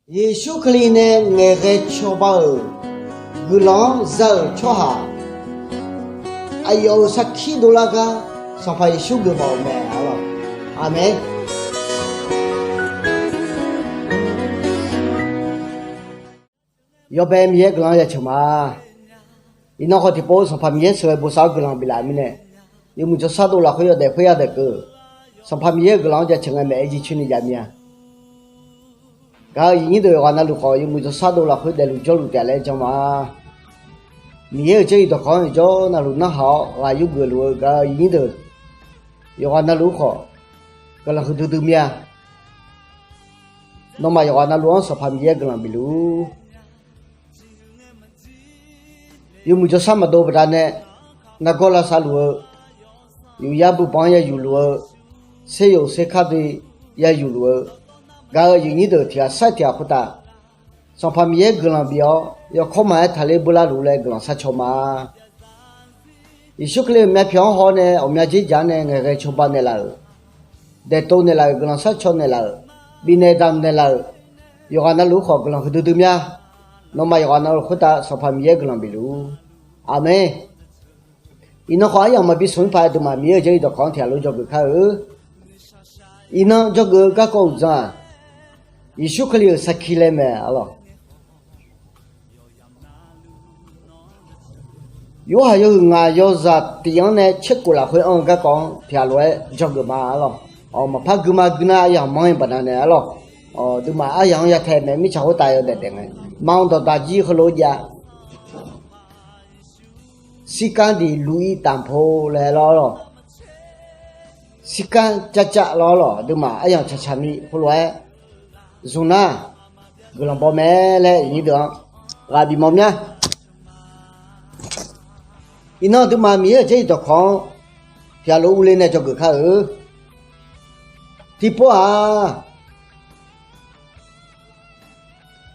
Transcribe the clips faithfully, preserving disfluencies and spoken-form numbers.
Yeqsur Kali nae ngaeqghae cawba-euq guiqlanq-anr za-euq tsawrhaq aqyawf-euq sarkir dovlar gar Sanqpaq Yeqsur geufmawf-euq mae. Aqmeq. Yawbae Miqyaer guiqlanq-anr jaceuq ma. Iqnan khawf tiqpov Sanqpaq Miqyaer sheuqghae bosav-awr guiqlanq biflaf-euq mirnae, yawmuiq jawrshar dov lafkhoer yawdaef khoer yadaq keuv, Sanqpaq Miqyaer-euq guiqlanq-anr jaceuq ngae maeq-aer jircoer ni jav mir-a. Gaq-euq aqyuif nyir deuq, yawqghaq navluf khawf yawmuiq jawrshar dov lafkhoer daefluf jawrluf taef laer jan ma. Miqyaer-euq jarlif dawqkawq-anr yawqjawr navluf narhaq-awr ghaq yurgeuf luf-eu gaq-euq aqyuif nyir deuq, yawqghaq navluf-anr khawf guiqlanq huiqdui dui mir-a. Nawmaf yawqghaq navluf-anr Sanqpaq Miqyaer guiqlanq bifluf-ur. Yawmuiq jawrshar maqdov baqdanae nargawr lavsav luf-eu, yufyar bubanq-anr yayuf luf-eu, seryoq serkar dui yayuf luf-eu, gaq-euq aqyuif nyir deuq tiq ghaq sar tiq ghaq khoertav Sanqpaq Miqyaer guiqlanq bif-awr yawkawr maqaer taqler beular luf laer guiqlanq sharcaw ma. Yeqsur Kali-euq myavpyawq-anr haw-awr nae ghawqmya dzerdzaq-anr nae ngaeqghae cawba naeqlaf-euq, daeftov naeqlaf-euq, guiqlanq sharcaw naeqlaf-euq, bifnaeq damq naeqlaf-euq, yawqghaq navluf-anr khawf guiqlanq huiqdui dui mir-a. Nawmaf yawqghaq navluf khoertav Sanqpaq Miqyaer guiqlanq bifluf-ur. Aqmeq. Iqnan khawf aryamq maqbi smq-ir paq-aer aqduimaf Miqyaer-euq jarlif dawqkawq-anr tiq ghaq lof dzawgeuf kar-eu. Iqnan dzawgeuf-eu garkawv uqdzan-aq, Yeqsur Kali-euq sarkir laer mae arlawq. Yorhaq yawhuiq ngaq yawzaq tiq-anr nae tserkhof lafkhoer anr-eu garkawv-anr tiq ghaq lof-aer dzawgeuf ma arlawq. Maqpar guima gui nar aryamq manr-ir baqdanae arlawq. Aqduimaf aryamq-anr yatae maeq mirtsaq khoertav yawdaef daef ngae, ma-anr dawqdaq jir heulof jav ซิก้า ดิ ลูอิ ตามโพ laer lawr lawq. ซิก้า cavcav lawr lawq. Aqduimaf aryamq caqcaq ni heulof-aer zmq nar guiqlanq baw mae laer aqnyir deuq-anr ghaq bif mawf mya. Iqnan aqduimaf Miqyaer-euq jarlif dawqkawq-anr tiq ghaq lof urler nae dzawgeuf kar-eu. Tiqpov-aq,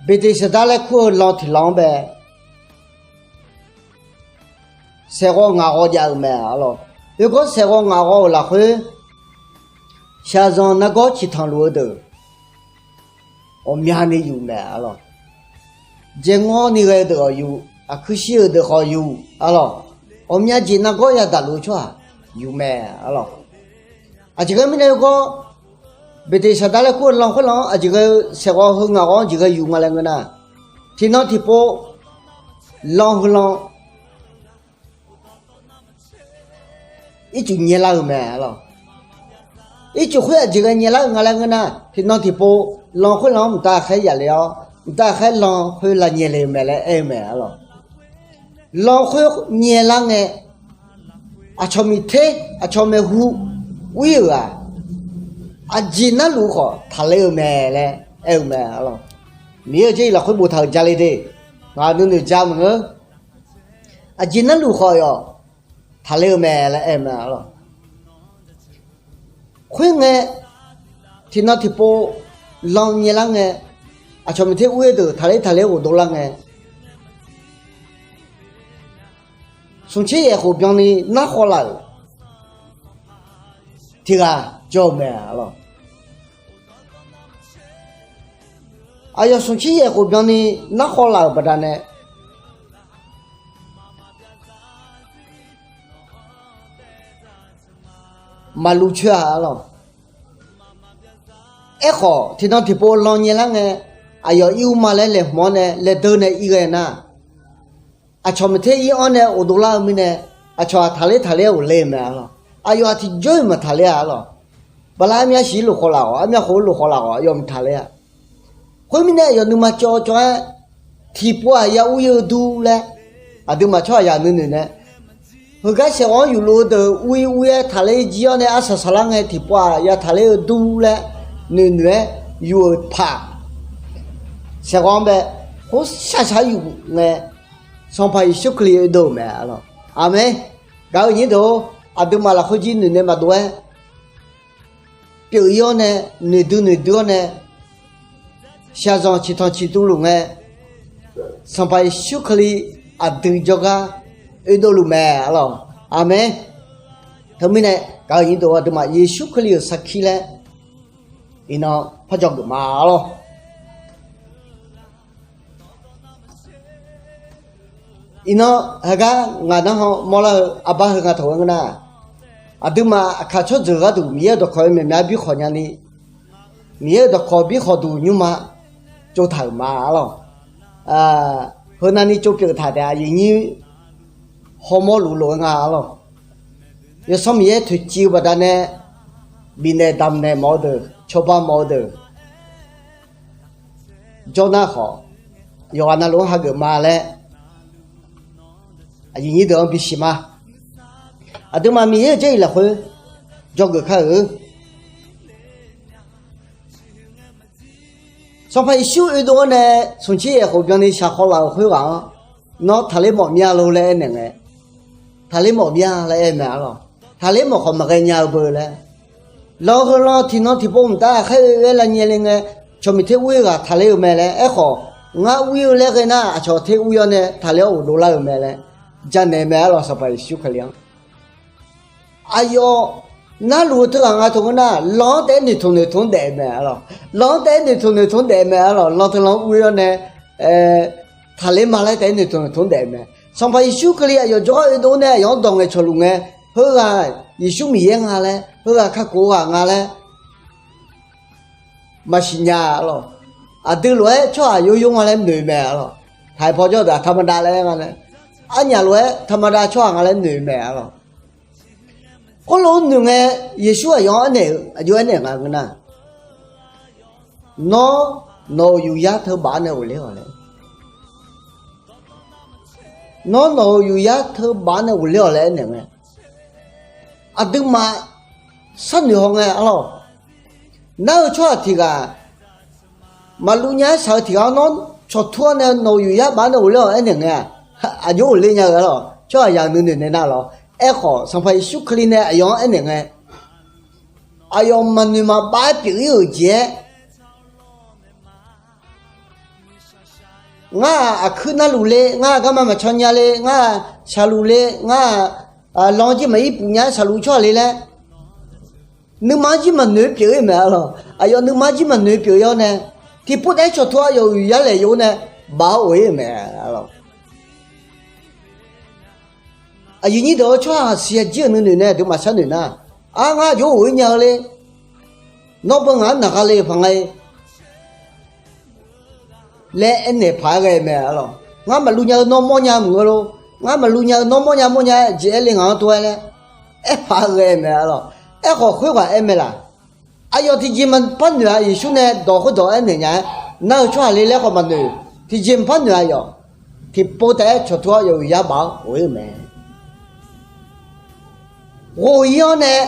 Beqteqsaqdar laer kur-eu lan tiq lan-anr bae saeqghawv ngaq ghawv jav-euq mae arlawq. Oergawr saeqghawv ngaq ghawv-euq lafkhoer, shaqzanq nargawr ciqtanq luf-eu deuq ghawqmyani yuf mae arlawq. Dzaeqngawr ni ghae-eu deuq ghawq yuf, aqkuir shir-euq deuq khawf yuf arlawq. Ghawqmya jeq nargawr yadaq luf-eu tsawrhaq yuf mae arlawq. Aqjeq ghae mirnae oergawr Beqteqsaqdar laer kur-eu lan khoerlan-anr aqjeq ghae-eu saeqghawv heu ngaq ghawv-anr jeq ghae yuf nga laer ngeur nar, tiqnan tiqpov lan heulan ircuf nyaelar-eu mae arlawq. Ircuf khoer aqjeq ghae nyaelar-eu nga laer ngeur nar, tiqnan tiqpov lan khoerlan-anr mqtav ghaqkhaer yaf le-awr, mqtav ghaqkhaer lan khoer lav nyae le-eu mae laer aer-eu mae arlawq. Lan khoer nyaelar ngae, aqcawq miqter, aqcawq maeqhu uir-euq-aq, aqjeq narluf khawf taqler-eu mae laer aer-eu mae arlawq. Miqyaer-euq jarlif lafkhoer boftaq-euq jale de, ngaq nuinoeq ja maqngeur. Aqjeq narluf khawf yawf taqler-eu mae laer aer-eu mae arlawq. Khoerngae, tiqnan tiqpov lan nyaelar ngae, aqcawq miqter uir-eu deuq taqler taqler ghofdov lar ngae, smqtser yaef khof byanni narkhawv laf-euq tiq ghaq jawr-eu mae arlawq. Aqyawf smqtser yaef khof byanni narkhawv laf-euq baqdanae, maqluv coer-a arlawq. Aerkhawf, tiqnan tiqpov lan nyaelar ngae, aqyawf ir ur ma laer laeqhmq-anr nae laeqdeu nae ir ghae nar, aqcawq miqter ir-anr nae ghofdov lar-eu mirnae, aqcawq-aq taqler taqler ghofle-eu mae arlawq. Aqyawf-aq tiqjawr-iq maqtaqler-a arlawq. Bala armyav shiq-ir lofkhawf laf-awq, armyav khof-ir lofkhawf laf-awq, aqyawf maqtaqler-a. Khoermirnae, aqyawf nuima cawv cawv-aer tiqpov-aq ya ur-ir-eu dur laer, aqduimaf tsawrhaqzaq nuinoeq nae, heugar saeqghawv-anr yufluf-eu deuq ur-ir ur-aer taqler jir-awr nae arsaq saqlar ngae, tiqpov-aq ya taqler-eu dur laer noeqnoeq-aer yuf-euq paq, saeqghawv-anr bae khoer shaqshaq yuf ngae, Sanqpaq Yeqsur Kali oedov-euq mae arlawq. Aqmeq. Gaq-eu nyir deuq-or, aqduimaf lafkhoer jir noeqnaeq maqdov-aer, pyeuf-ir-awr nae, noeqdui noeqdui-awr nae, shaqzanq ciqtanq ciqtuv luf ngae, Sanqpaq Yeqsur Kali aqdui jawrgar oedov luf mae arlawq. Aqmeq. Teumirnae gaq-eu nyir deuq-or, aqduimaf Yeqsur Kali-euq sarkir laer iqnan par dzawgeuf ma arlawq. Iqnan heugar ngaq narhaq mawrlar-eu arbar heu nga taq-aer ngeur nar, aqduimaf aqkaq tsawrjeuq gharduq Miqyaer-euq dawqkawq-eu maeqmya-anr birkhawq nyani, Miqyaer-euq dawqkawq birkhawq duq nymrma tsovtaq-euq ma arlawq. Heunavni tsov pyeuf taq taef-a, aqyuif nyir hawmawr luf lof-aer nga arlawq. Yawsanr Miqyaer toeqciv-eu baqdanae bifnaeq damqnaeq mawf-eu deuq, cawba mawf-eu deuq jawr nar khawf, yawqghaq navluf-anr hageuf ma laer aqyuif nyir deuq-anr bisiq ma. Aqduimaf Miqyaer-euq jarlif lafkhoer dzawgeuf kar-euq. Sanqpaq Yeqsur oedov-awr nae smqtser yaeq khof byanni shaqkhawv laf-euq khoerghaq-anr, nawr taqler mawf mya lo laer aernaeq ngae, taqler mawf mya laer aer mae arlawq. Taqler mawf khawf maqghae nya-eu beu laer, lan heulan tiqnan tiqpov mqtav khaer oe-aer lavnyae le ngae, cawq miq ter ur-ir ghaq taqler-eu mae laer. Aerkhawf, ngar ur-ir-eu laer ghae nar, aqcawq ter ur-ir-awr nae taqler-awr ghofdov lar-eu mae laer janaeq mae arlawq. Sanqpaq Yeqsur Kali-anr aqyawf narluf-eu teughaq nga taq-aer ngeur nar, lan-anr taef-aer noeqtmq noeqtmq-anr daef-eu mae arlawq. Lan-anr taef-aer noeqtmq noeqtmq-anr daef-eu mae arlawq. Lan teulan ur-ir-awr nae taqler ma laer taef-aer noeqtmq noeqtmq-anr daef-eu mae. Sanqpaq Yeqsur Kali aqyawf jawrgar oedov-awr nae aqyawf-anr dawq ngaeqcawq luf ngae, heughaq Yeqsur Miqyaer nga laer, heughaq kakhof-eu ghaq nga laer maqsiq nya arlawq. Aqdui lof-aer tsawrhaq yawr yawr nga laer noeq mae arlawq. Taq-iq paw jawr-eu deuq-aq ธรรมดา laer aer nga nae, arnyaf lof-aer ธรรมดา tsawrhaq nga laer noeq mae arlawq. Khoerlof-aer noeq ngae, Yeqsur aqyawf-anr aernaeq-eu aqjox aernaeq nga ngeur nar, nawr nawq-euq yufyar teubaf-anr nae ghofler-awq laer. Nawr nawq-euq yufyar teubaf-anr nae ghofler-awq laer aernaeq ngae, aqduimaf sharnoeq haw ngae arlawq. Nar-eu tsawrhaq tiq ghaq maqluv nya-aer shaq-eu tiq ghaq-anr nawr cawqtur-awr nae nawq-euq yufyar baf-anr nae ghofler-awq aernaeq ngae-aq, aqjox ghofler nya-eu arlawq. Tsawrhaq yaq nuinoeq naeq nar lawr. Aerkhawf, Sanqpaq Yeqsur Kali nae aqyawf-anr aernaeq ngae, aqyawf maqnoeq maqbav-aer pyeuf-ir-euq jeq-aer, ngar-aq aqkuir narluf le, ngar-aq garma maqcan nya le, ngar-aq shaqluf le, ngar-aq lan jir maq-ir puf nya-aer shaqluf tsawrhaq le laer, nuima-anr jir maqnoeq-aer pyeuf-ir-eu mae arlawq. Aqyawf nuima-anr jir maqnoeq pyeuf-ir-awr nae, tiqpov taef-aer cawqtur aqyawf-euq yufyar laeq yov-awr nae baf-awr of-ir-euq mae arlawq. Aqyuif nyir deuq-awr, tsawrhaq siq-a jir-euq nuinoeq nae aqduimaf sharnoeq nar, ar, ngar aqjox of-ir nya-eu le, nawr beu ngaq-anr naq gha le-euq paq nga-e laer aernaeq paq-aer ghae mae arlawq. Ngar maqluv nya-eu nawr mawrnya maqngeur lor. Ngar maqluv nya-eu nawr mawrnya mawrnya-aer jeq aer le ngaq-anr tov-aer laer aer paq-aer ghae mae arlawq. Aerkhawf, khoerghaq aer mae laq? Aqyawf tiqjeq maqpar noeq-a. Yeqsur nae dawq khoerdawq aernaeq nya-aer, nar-eu tsawrhaq le laer khawf maqnoeq. Tiqjeq maqpar noeq-a. Aqyawf tiqpov taef-aer cawqtur-awr yawf-euq yufyar baf-awr of-ir-euq mae. Ghof-ir-awr nae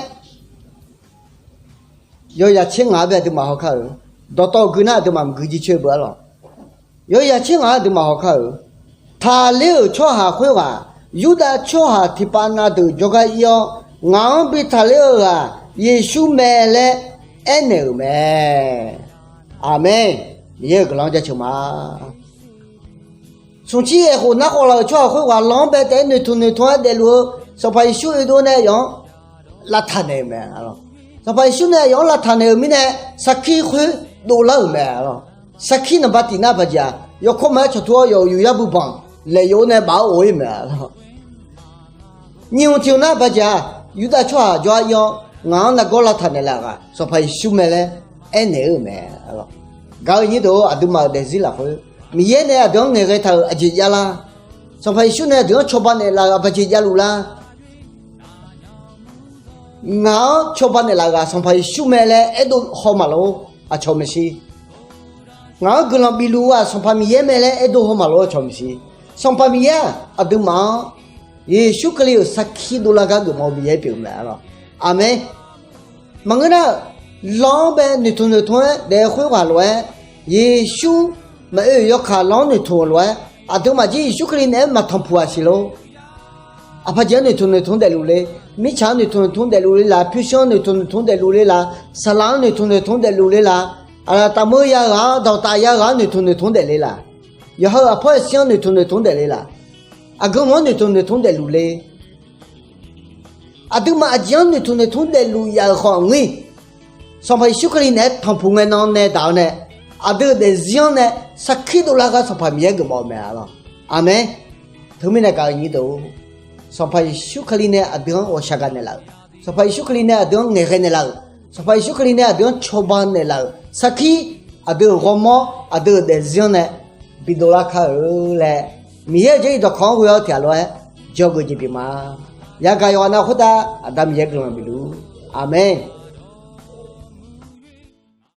yawzaq tser ngaq-anr bae aqduimaf haw kar-euq. Dawqtawv gui nar aqduimaf maqgui jir coer beu arlawq. Yawzaq tser ngaq-anr aqduimaf haw kar-euq. Taqler-euq tsawrhaq khoerghaq, Yurdav tsawrhaq tiqpav na deuq jawrgar ir-awr, ngaq-anr bi taqler-eu ghaq Yeqsur mae laer aernaeq-euq mae. Aqmeq. Miqyaer-euq guiqlanq-anr jaceuq ma. Smqcir yaeq khof narkhawf laf-euq tsawrhaq khoerghaq lan-anr bae taef-aer noeqtmq noeqtmq-anr daefluf-eu Sanqpaq Yeqsur oedov nae aqyawf-anr lavtaq naeq-euq mae. Sanqpaq Yeqsur nae aqyawf-anr lavtaq naeq-euq mirnae, sarkir khoer dovlar-euq mae arlawq. Sarkir naqba tif nar baqjeq-aq, yawkawr ma-aer cawqtur-awr yawf-euq yufyar bui banq laeq yov-awr nae baf-awr of-ir mae arlawq. Nyiq hmq tiq hmq nar baqjeq-aq, Yurdav tsawrhaq jawrgar ir-awr, ngaq-anr nargawr lavtaq naeqlaf-euq ghaq Sanqpaq Yeqsur mae laer aernaeq-eu mae arlawq. Gaq-eu nyir deuq-or, aqduimaf-euq daefzir lafkhoer Miqyaer nae aqdui-anr ngaeqghae taq-euq aqjeq javlar. Sanqpaq Yeqsur nae aqdui-anr cawba naeqlaf-euq aqjeq javluf lar. Ngaq-anr cawba naeqlaf-euq ghaq Sanqpaq Yeqsur mae laer aerdov haw maqlor, aqcawq maeqshi. Ngaq-anr guiqlanq bifluf-eu ghaq Sanqpaq Miqyaer mae laer aerdov haw maqlor, aqcawq maeqshi. Sanqpaq Miqyaer-aq, aqduimaf-anr Yeqsur Kali-euq sarkir dovlar gar geufmawf-eu Miqyaer pyeuf-eu mae arlawq. Aqmeq. Maqngeur nar-euq, lan-anr bae noeqtmq noeqtmq-aer daef-eu khoerghaq lof-aer, Yeqsur maqoe-euq yawkaq lan-anr noeqtmq-euq lof-aer, aqduimaf jir Yeqsur Kali naeq-aer maqtanqpuq-aq siq lor. Aqpaq jeq-anr noeqtmq noeqtmq daefluf le, mirtsaq-anr noeqtmq noeqtmq daefluf le laq, pyurshuir-anr noeqtmq noeqtmq daefluf le laq, saqlaq-anr noeqtmq noeqtmq daefluf le laq, taqmeuq ya ghaq-anr, dawqtaf ya ghaq-anr noeqtmq noeqtmq daefle laq, yawqha-euq aqpawr aqsir-anr noeqtmq noeqtmq daefle laq, aqgeu mq-anr noeqtmq noeqtmq daefluf le. Aqduimaf aqjeq-anr noeqtmq noeqtmq daefluf yaf-euq khawf ngir, Sanqpaq Yeqsur Kali naeq-aer tanqpuq ngae nan nae daq-awr nae, aqdui-euq daefzir-anr nae sarkir dovlar gar Sanqpaq Miqyaer geufmawf-eu mae arlawq. Aqmeq. Teumirnae gaq-eu nyir deuq-or, Sanqpaq Yeqsur Kali nae aqdui-anr ghawqshaq gaq naeqlaf-euq, Sanqpaq Yeqsur Kali nae aqdui-anr ngaeqghae naeqlaf-euq, Sanqpaq Yeqsur Kali nae aqdui-anr cawba naeqlaf-euq sarkir, aqdui-euq ghawrmawr, aqdui-euq daefzir-anr nae bidov lar kar-eu laer, Miqyaer-euq jarlif dawqkawq-anr ghoe-awr tiqghaq lof-aer dzawgeuf jeq pyeuf ma. Yagaq yawqghaq nav khoertav Aqda Miqyaer guiqlanq bifluf-ur. Aqmeq.